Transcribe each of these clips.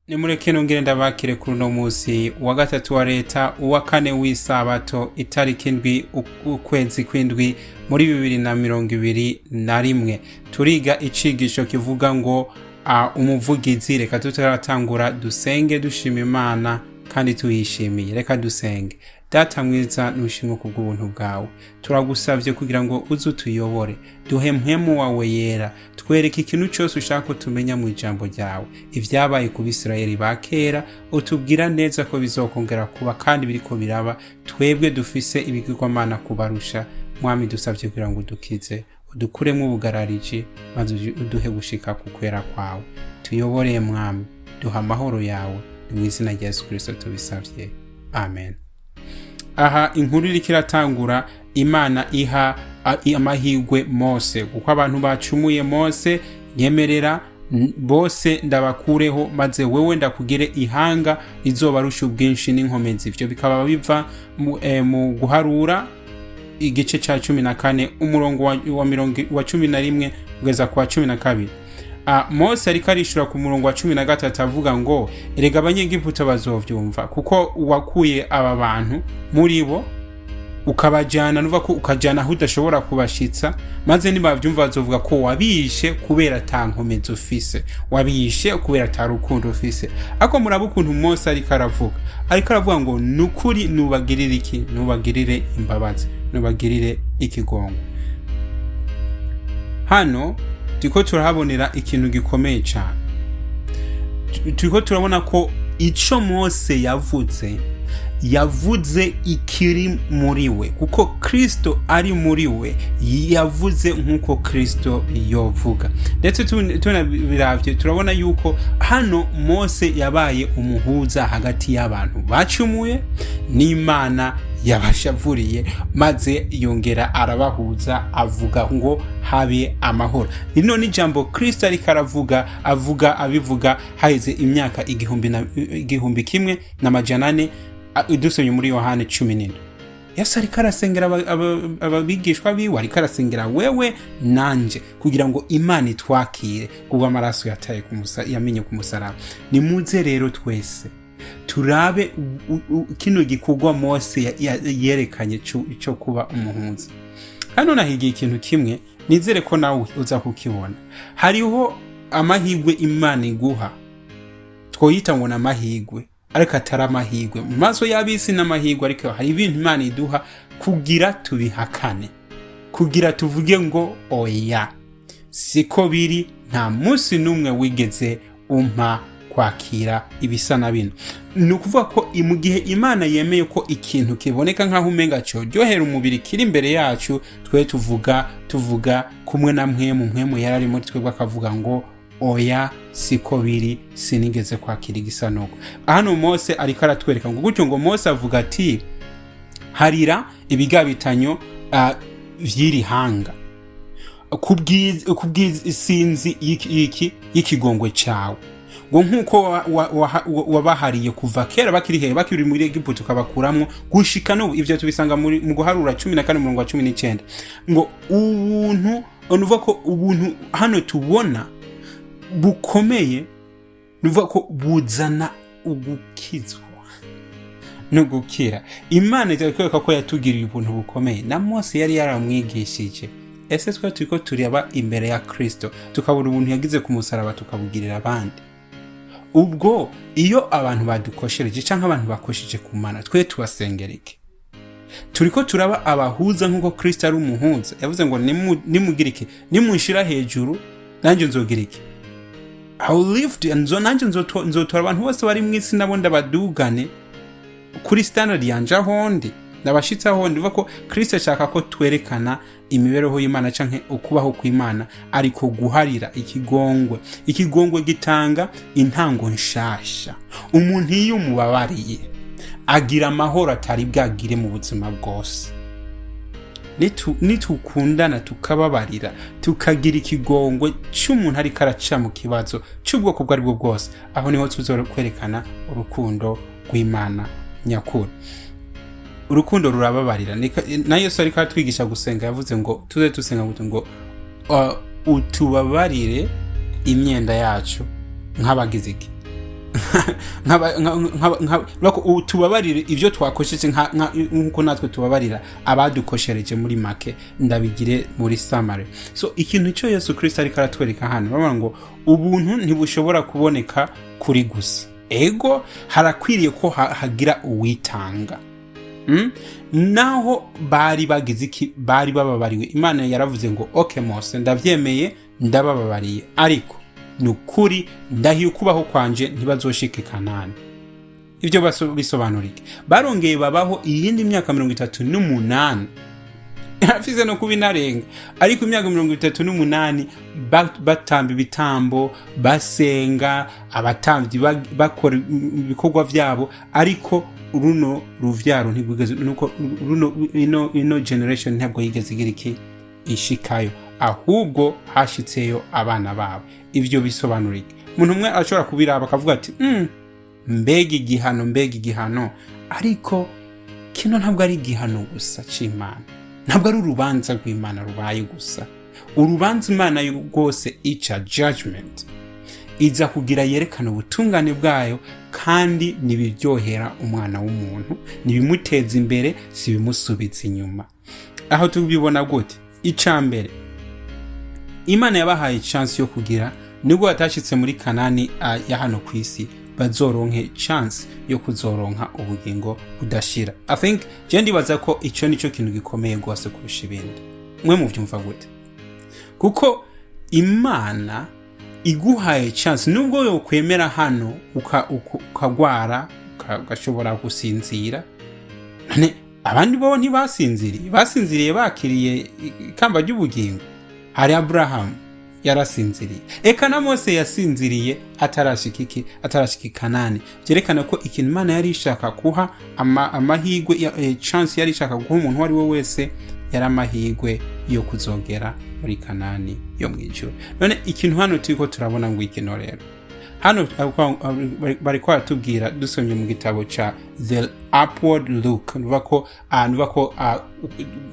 Nimureke nongere ndabakire kuri uno munsi wa gatatu wa leta, uwa kane w'isabato, itariki 7 ukwezi kw'indwi muri 2021. Turiga icigisho kivuga ngo umuvugizi. Reka tutaratangura dusenge, dushima Imana kandi tuyishimiye. Reka dusenge. Data mwiza, nushimwe kubw'ubuntu bwawe. Turagusavye kugira ngo uze utuyobore, duhe Mpwemu wawe Yera, twereke ikintu cyose ushaka ko tumenya mu ijambo ryawe. Ibyabaye ku Bisirayeli ba kera utubwira neza ko bizokongera kuba, kandi biriko biraba. Twebwe dufise ibigirwamana kubarusha. Mwami, dusavye kugira ngo udukize, udukuremo ubugarariji, maze uduhe gushika ku kwera kwawe. Tuyoboreye Mwami, duha amahoro yawe. Ni mu izina rya Yesu Kristo tubisavye, amen. Aha inkuru iriko iratangura, Imana iha amahirwe Mose kuko abantu bacumuye. Mose, nyemerera bose ndabakureho, maze wewe ndakugire ihanga rizobarusha ubwinshi n'inkomezi. Ivyo bikaba biva mu Guharura igice ca 14, umurongo wa 11 kugeza ku wa 12. Mose ariko arishura ku murongo wa 13, avuga ngo: "Erega Abanyegiputa bazovyumva, kuko wakuye aba bantu muri bo ukabajana, nuva ko ukajana aho udashobora kubashitsa, maze nibavyumva bazovuga ko wabishe kubera ata nkomezi ufise, wabishe kubera ata rukundo ufise." Ariko muraba ukuntu Mose ariko aravuga ngo: "Nukuri nubagirire iki? Nubagirire imbabazi, nubagirire ikigongo." Hano turiko turahabonera ikintu gikomeye cyane. Turiko turabona ko ico Mose yavuze, yavuze ikiri muri we, kuko Kristo ari muri we. Yavuze nk'uko Kristo yovuga. Ndetse tunabiravye turabona yuko hano Mose yabaye umuhuza hagati y'abantu bacumuye n'Imana yabashavuriye, maze yongera arabahuza, avuga ngo habe amahoro. Rino ni ijambo Kristo ariko aravuga, avuga abivuga haheze imyaka 1400. Dusomye muri Yohani 17, Yesu ariko arasengera abigishwa biwe, ariko arasengera wewe nanje kugira ngo Imana itwakire kubwo amaraso yataye yamenye ku musaraba. Nimuze rero twese turabe kino gikorwa Mose yerekanye cyo kuba umuhuza. Hano nahigiye ikintu kimwe, nizere ko nawe uza kukibona. Hariho amahirwe Imana iguha, twoyita ngo ni amahirwe, ariko atari amahirwe mu maso y'ab'isi n'amahirwe. Ariko hari ibintu Imana iduha kugira tubihakane, kugira tuvuge ngo: "Oya, siko biri, nta munsi n'umwe wigeze umpa kwakira ibisa na bino." Ni ukuvuga ko mu gihe Imana yemeye ko ikintu kiboneka nk'aho umenga cyoryohera umubiri kiri imbere yacu, twe tuvuga kumwe na Mpwemu. Mpwemu yari ari muri twebwe, akavuga ngo: "Oya, siko biri, sinigeze kwakira igisa nuko." Hano Mose ariko aratwereka ngo gutyo, ngo Mose avuga ati: "Harira ibigabitanyo vy'iri hanga kubw'isinzi y'ikigongwe cyawe, ngo nk'uko wabahariye kuva kera bakiri hehe? Bakiri muri Egiputa, ukabakuramwo gushika n'ubu." Ivyo tubisanga mu Guharura 14, umurongo wa 19. Ngo ubuntu, nuvuga ko ubuntu hano tubona bukomeye, nuvuga ko buzana ugukizwa no gukira. Imana irakwereka ko yatugiriye ubuntu bukomeye. Na Mose yari yaramwigishije. Ese twe turiko tureba imbere ya Kristo, tukabona ubuntu yagize ku musaraba, tukabugirira abandi? Ubwo iyo abantu badukoshereje cyangwa abantu bakosheje ku Mana, twe tubasengera iki? Turiko turaba abahuza nk'uko Kristo ari umuhuza. Yavuze ngo: "Nimugira iki? Nimunshira hejuru, nanjye nzogira iki? I will lift, nanjye nzotora abantu bose bari mu isi, nabo ndabadugane kuri standard yanje, ahondi ndabashitse ahondi." Uva ko Kristo ashaka ko twerekana imibereho y'Imana canke ukubaho kw'Imana, ariko guharira ikigongwe. Ikigongwe gitanga intango nshasha. Umuntu iyo umubabariye agira amahoro atari bwagire mu buzima bwose. Nitukundana, tukababarira, tukagira ikigongwe cy'umuntu ariko araca mu kibazo cy'ubwoko ubwo aribwo bwose, aho niho tuzokwerekana urukundo rw'Imana nyakuri. Urukundo rurababarira. Na Yesu ariko aratwigisha gusenga, yavuze ngo tuze dusenga ngo utubabarire imyenda yacu nk'abagize iki? Tubabarire ibyo twakosheje nk'uko natwe tubabarira abadukoshereje. Muri make, ndabigire muri summary. So ikintu cyo Yesu Kristo ariko aratwereka hano, bavuga ngo ubuntu ntibushobora kuboneka kuri gusa. Ego, harakwiriye ko hagira uwitanga. Naho bari bagize iki, bari bababariwe. Imana yaravuze ngo: "Ok Mose, ndabyemeye, ndabababariye, ariko ni ukuri ndahiye ukubaho kwanje, ntibazoshika i Kanani." Ibyo bisobanura iki? Barongeye babaho iyindi myaka 38, afise no kuba inarenga, ariko imyaka 38 batamba ibitambo, basenga, abatambyi bakora ibikorwa vyabo, ariko runo ruvyaro ntigwigeze, nuko runo ino generation ntabwo yigeze igira iki, ishikayo, ahubwo hashitseyo abana babo. Ivyo bisobanura iki? Umuntu umwe ashobora kubiraba akavuga ati: mbega igihano, mbega igihano!" Ariko kino ntabwo ari igihano gusa c'Imana, ntabwo ari urubanza rw'Imana rubaye gusa. Urubanza Imana rwose ica, judgment, iza kugira yerekane ubutungane bwayo, kandi ntibiryohera umwana w'umuntu, ntibimuteza imbere, si ibimusubiza inyuma. Aho tubibona gute? Ica mbere, Imana yabahaye chance yo kugira, nubwo batashitse muri Kanani ya hano ku isi, bazoronke chance yo kuzoronka ubugingo budashira. I think, je ndibaza ko ico nico kintu gikomeye rwose kurusha ibindi. Mwe muvyumva gute? Kuko Imana iguhaye chance, nubwo yokwemera hano ukagwara, ugashobora gusinzira, none abandi bo ntibasinziriye? Basinziriye bakiriye ikamba ry'ubugingo. Hari Aburahamu yarasinziriye, eka na Mose yasinziriye atarashika iki, atarashika i Kanani. Byerekana ko ikintu Imana yari ishaka kuha amahirwe chance yari ishaka guha umuntu uwo ari we wese, yari amahirwe yo kuzogera muri Kanani yo mu ijuru. None ikintu hano turiko turabona ngo ikino rero hano bariko baratubwira, dusomye mu gitabo ca The Upward Look, nuvuga ko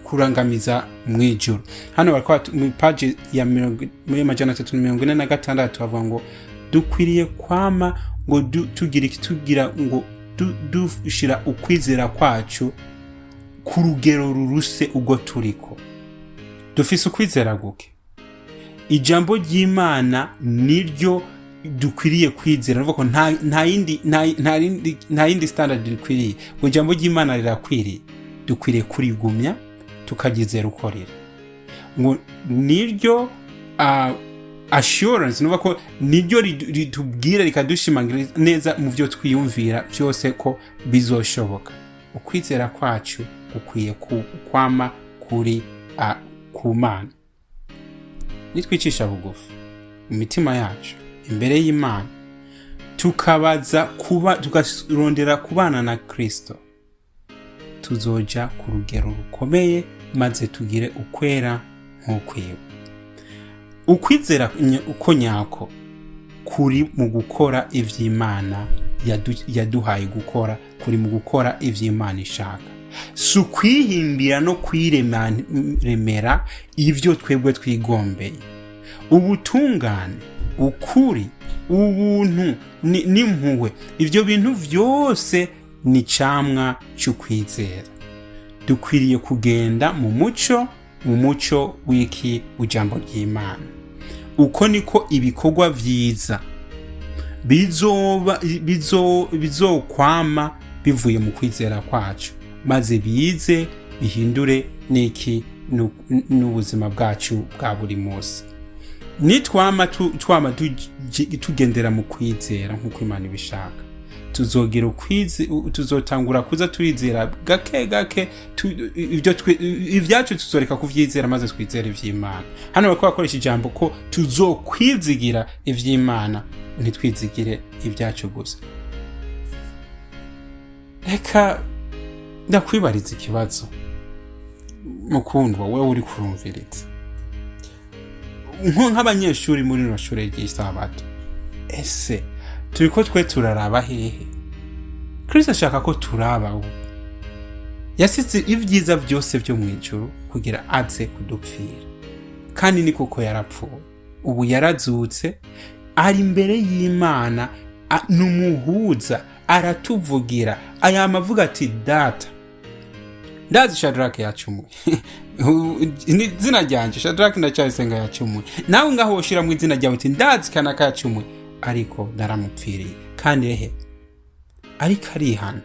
kurangamiza mu ijuru. Hano bariko mu page ya muri 346 bavuga ngo dukwiriye kwama ngo tugira iki, tugira ngo dushira ukwizera kwacu ku rugero ruruse ubwo turiko. Dufise ukwizera guke. Ijambo ry'Imana niryo dukwiriye kwizera. Nuvuga ko nta yindi standard dukwiriye, ngo ijambo ry'Imana rirakwiriye, dukwiriye kurigumya tukaryizera uko riri, ngo niryo assurance, nuvuga ko niryo ritubwira, rikadushimangira neza mu byo twiyumvira byose ko bizoshoboka. Ukwizera kwacu gukwiye kwama kuri ku Mana. Nitwicisha bugufi mu mitima yacu imbere y'Imana, tukabaza kuba, tukarondera kubana na Kristo, tuzoja ku rugero rukomeye, maze tugire ukwera nk'ukwiwe. Ukwizera uko nyako kuri mu gukora ivy'Imana yaduhaye gukora, kuri mu gukora ivy'Imana ishaka, si ukwihimbira no kwiremera ivyo twebwe twigombeye. Ubutungane, ukuri, ubuntu n'impuhwe, ivyo bintu vyose ni camwa c'ukwizera. Dukwiriye kugenda mu muco, mu muco w'iki? Ijambo ry'Imana. Uko niko ibikorwa vyiza bizoba bizokwama bivuye mu kwizera kwacu, maze bize bihindure n'iki, n'ubuzima bwacu bwa buri munsi. Nitwama twama tugendera mu kwizera nk'uko Imana ibishaka, tuzogira tuzotangura kuza turizera gake gake. Ibyo ibyacu tuzoreka kuvyizera, maze twizere ivy'Imana. Hano bariko bakoresha ijambo ko tuzokwizigira ivy'Imana, ntitwizigire ibyacu gusa. Reka ndakwibariza ikibazo, mukundwa, wewe uri kurumviriza, nk'abanyeshuri muri rino shure ry'Isabato. Ese turiko twe turaraba hehe? Kristo ashaka ko turabaho. Yasize ibyiza byose byo mu ijuru kugira aze kudupfira, kandi ni koko yarapfuye, ubu yarazutse, ari imbere y'Imana. Ni umuhuza, aratuvugira. Ayama avuga ati: "Data, ndazi Shadrake yacumuye." Ni izina ryanje, Shadrake Ndacyayisenga yacumuye. Nawe ngaho woshira mu izina ryawe uti: "Ndazi kanaka yacumuye, ariko naramupfiriye." Kandi ehe, ariko arihana,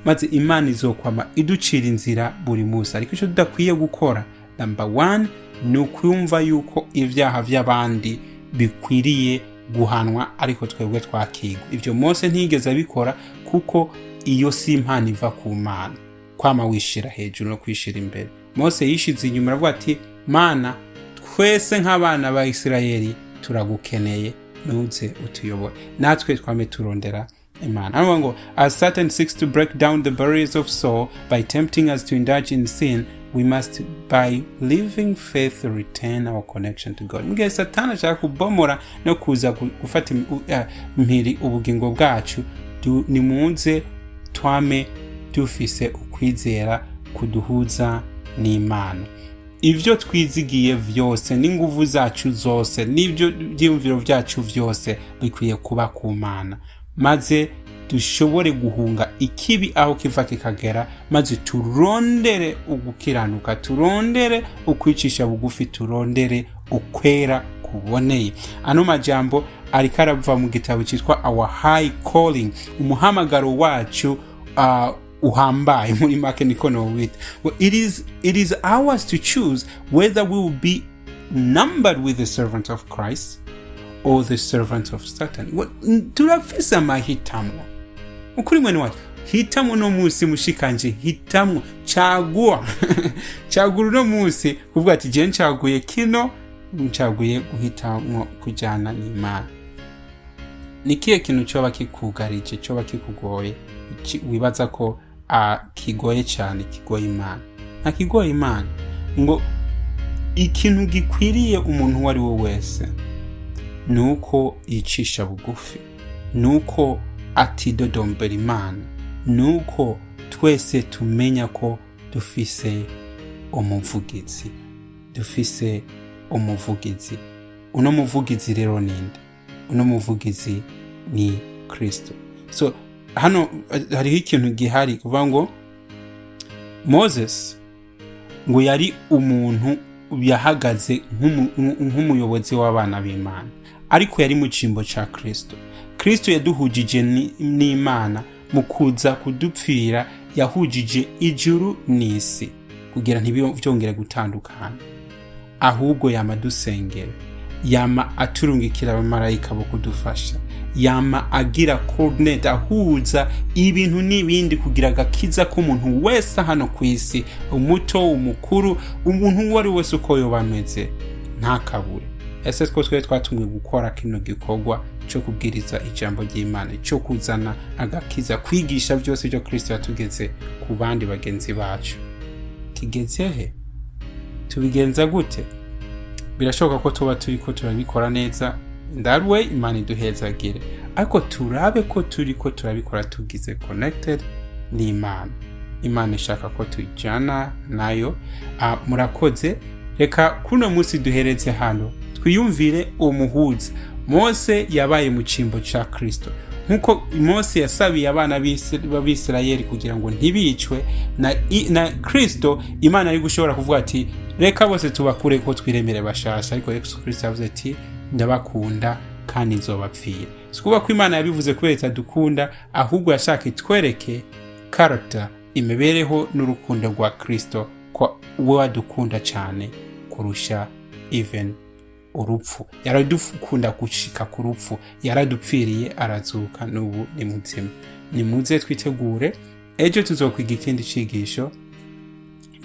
maze Imana izokwama iducira inzira buri munsi. Ariko icyo tudakwiye gukora, number one, ni ukwumva yuko ibyaha by'abandi bikwiriye guhanwa ariko twebwe twakigwa. Ibyo Mose ntiyigeze abikora, kuko iyo si impano iva ku Mana, kwama wishira hejuru no kwishira imbere. Mose yishize inyuma, aravuga ati: "Mana, twese nk'abana ba Isirayeli turagukeneye, nuze utuyobore." Natwe twame turondera Imana. Hano ngo: "As Satan seeks to break down the barriers of soul by tempting us to indulge in sin, we must by living faith retain our connection to God." Mugihe Satani ashaka kubomora no kuza gufata mpiri ubugingo bwacu, nimuze twame dufise ukwizera kuduhuza n'Imana. Ibyo twizigiye vyose n'inguvu zacu zose n'ibyo byiyumviro byacu vyose bikwiye kuba ku Mana, maze dushobore guhunga ikibi aho kiva kikagera, maze turondere ugukiranuka, turondere ukwicisha bugufi, turondere ukwera kuboneye. Ano majambo ariko arava mu gitabo cyitwa Our High Calling, umuhamagaro wacu uhambaye, muri make niko nowita. Well, it is ours to choose whether we will be numbered with the servants of Christ or the servants of Satan. Well, turafise amahitamo. Ukuri mwene wacu, hitamo uno munsi. Mushikanje, hitamo, cagua, cagura uno munsi kuvuga ati: "Je ncaguye kino, ncaguye guhitamwo kujyana n'Imana." Ni kihe kintu coba kikugarije, coba kikugoye, wibaza ko kigoye cyane, kigoye Imana? Nta kigoye Imana. Ngo ikintu gikwiriye umuntu uwo ari we wese ni uko yicisha bugufi, ni uko atidodombera Imana, ni uko twese tumenya ko dufise umuvugizi, dufise umuvugizi. Uno muvugizi rero ninde? Uno muvugizi ni Kristo. So hano hariho ikintu gihari kuvuga ngo Moses ngo yari umuntu yahagaze nk'umuyobozi w'abana b'Imana, ariko yari mu cyimbo cya Kristo. Kristo yaduhujije n'Imana mu kuza kudupfira, yahujije ijuru n'isi kugira ntibyongere gutandukana. Ahubwo yama dusengera, yama aturungikira abamarayika bo kudufasha, yama agira coordinate, ahuza ibintu n'ibindi kugira agakiza k'umuntu wese hano ku isi, umuto, umukuru, umuntu uwo ari wese uko yoba ameze, ntakabure. Ese two twe twatumwe gukora kino gikorwa cyo kubwiriza ijambo ry'Imana, cyo kuzana agakiza, kwigisha byose ibyo Kristo yatugeze ku bandi bagenzi bacu, kigeze he? Tubigenza gute? Birashoboka ko tuba turi ko turabikora neza. That way Imana iduhezagire, ariko turabe ko turi ko turabikora tugize connected n'Imana. Imana ishaka ko tujyana nayo. Murakoze. Reka kuno munsi duhereze hano, twiyumvire uwo muhuza. Mose yabaye mu cyimbo cya Kristo. Nk'uko Mose yasabiye abana b'Abisirayeli kugira ngo ntibicwe, na Kristo Imana ari gushobora kuvuga ati: "Reka bose tubakure ko twiremere bashasha." Ariko Yesu Kristo yavuze ati: "Ndabakunda kandi nzobapfira." Si ukuvuga ko Imana yabivuze kubera itadukunda, ahubwo yashaka itwereke character, imibereho n'urukundo rwa Kristo, ko we adukunda cyane kurusha even urupfu. Yaradukunda gushika ku rupfu, yaradupfiriye, arazuka, n'ubu ni muzima. Nimuze twitegure, ejo tuzokwiga ikindi cigisho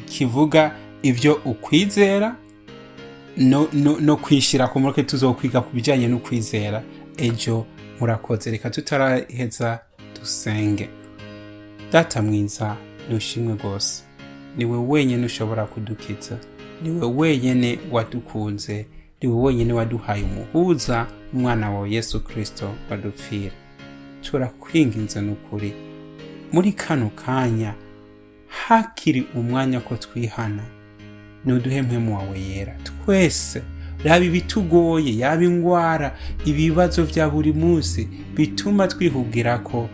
kivuga ibyo ukwizera no kwishyira ku mureke. Tuzokwiga ku bijyanye no kwizera ejo. Murakoze. Reka tutaraheza dusenge. Data mwiza, nushimwe rwose. Niwe wenyine ushobora kudukiza, niwe wenyine wadukunze, niwe wenyine waduhaye umuhuza, umwana wawe Yesu Kirisito wadupfira. Turakwinginze n'ukuri, muri kano kanya hakiri umwanya ko twihana, nuduhe mpwemu wawe yera twese. Raba ibitugoye, yaba ingwara, ibibazo vya buri munsi bituma twihugira ko,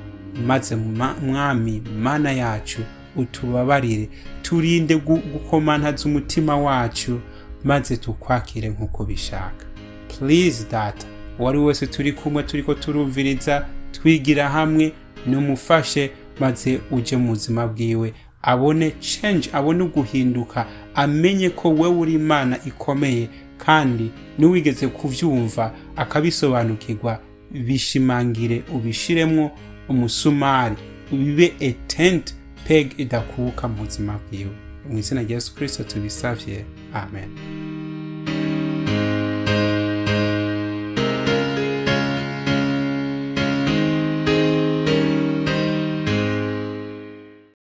maze Mwami Mana yacu, utubabarire, turinde gukomantaza umutima wacu, maze tukwakire nk'uko bishaka. Please Data, uwari wese turi kumwe, turiko turumviriza, twigira hamwe, numufashe maze uje mu buzima bwiwe, abone change, abone uguhinduka, amenye ko wewe uri Imana ikomeye, kandi n'uwigeze kuvyumva akabisobanukirwa, bishimangire, ubishiremwo umusumari, bibe a tent peg idakuka mu buzima bwiwe. Mu izina rya Yesu Kristo tubisavye, amen.